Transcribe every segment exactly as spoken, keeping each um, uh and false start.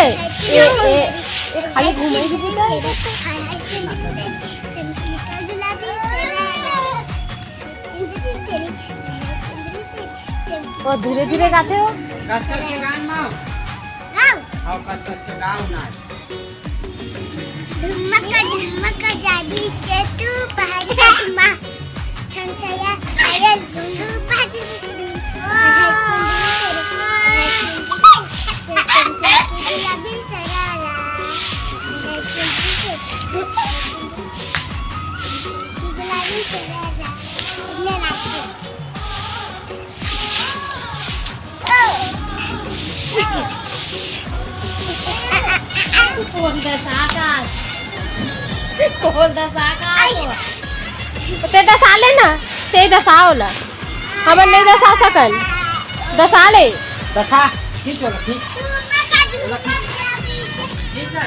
ए, ए, ए, खाली घूमे ही दिखता है। वो धीरे धीरे गाते हो। कस कस के गान माँ। गाओ। हाँ, कस कस के गाओ ना। धुमक धुमक जाबी चेतु पहाड़ी मा। छनछया पायल घुंघरू बाजू घुंघरू। गुलाबी सरारा। गुलाबी सरारा। इतने नाचते। कौन दसा का? कौन दसा का? ते दसा ले ना, ते दसा होला। हमन नहीं दसा सकन। दसा ले। दसा, ठीक होला, ठीक। ठीक है।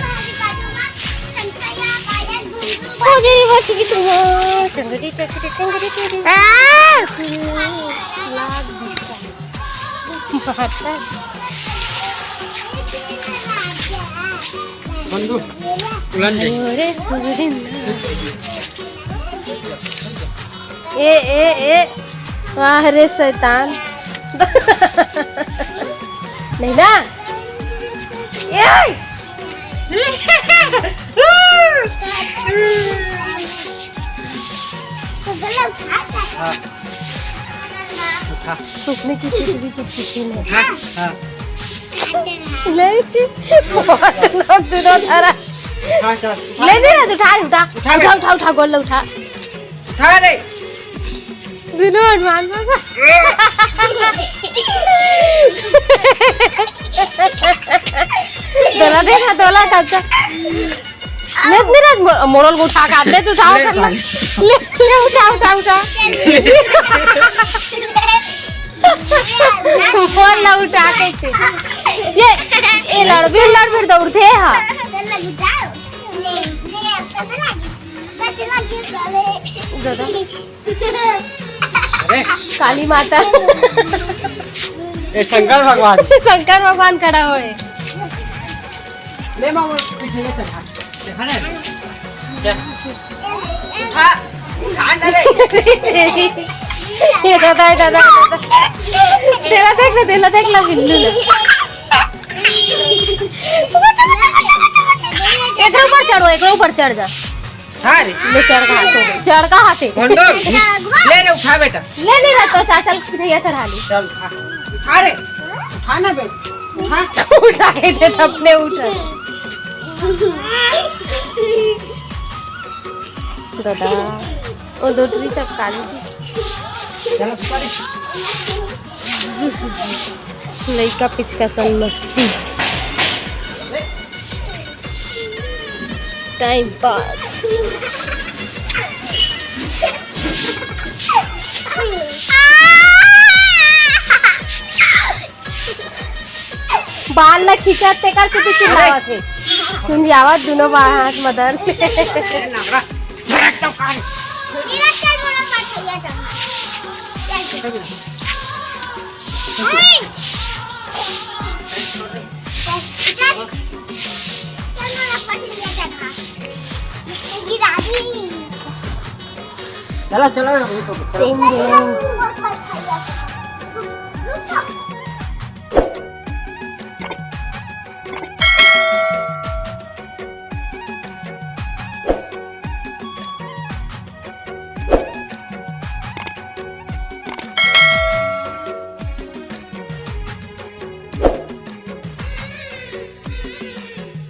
कोजरी बस की तुम। टंगड़ी, टंगड़ी, टंगड़ी, टंगड़ी। आ! लाग दिया। बंधु, उलन जाई। अरे सुरिंदर। ए, ए, ए, वाह रे शैतान। नहीं ना? ए! हाँ। उठा। उसने की पिछली की पिछली में। हाँ, हाँ। ले, बहुत लोग दोनों धरा। हाँ, चल। ले नहीं रहा, उठा, उठा। उठा, उठा, उठा, उठा, गोल उठा। उठा रे। दोनों हनुमान बाबा। दोला दे ना, दोला चाचा। ले, मेरा मो-, मोरल को उठा के दे, तू उठा ले, कर ले। ले, ले, उठा, उठा, उठा। मोर ला उठा के। ये, ये लड़ भी, लड़ भी दौड़ते हैं, हाँ। दादा। अरे। काली माता। ए, शंकर भगवान। शंकर भगवान खड़ा होए। ले मामा, पीछे ले चल। देखा ना? क्या? उठा, उठा ना रे। ये दादा, ये दादा, ये दादा। तेला देख ना, तेला देख ना, बिल्लू ना। एकरे ऊपर चढ़ो, एकरे ऊपर चढ़ जा। हाँ रे। ले चढ़ का हाथे, चढ़ का हाथे। भंडो, ले रे, उठा बेटा। ले नहीं रहता, चाचा भैया चढ़ा ली। चल, उठा। उठा रे, उठा ना बे, उठा। उठा के दे, अपने उठ। दादा, वो दो ट्री चपका ली थी। चलो, उठा रे। लइका पिचका सन मस्ती। Time pass. बाल ला खींचत तेकर से तू चिल्लावत हे। सुन जावत दोनों बाल हाथ मदन। चला, चला, अभी तो चला।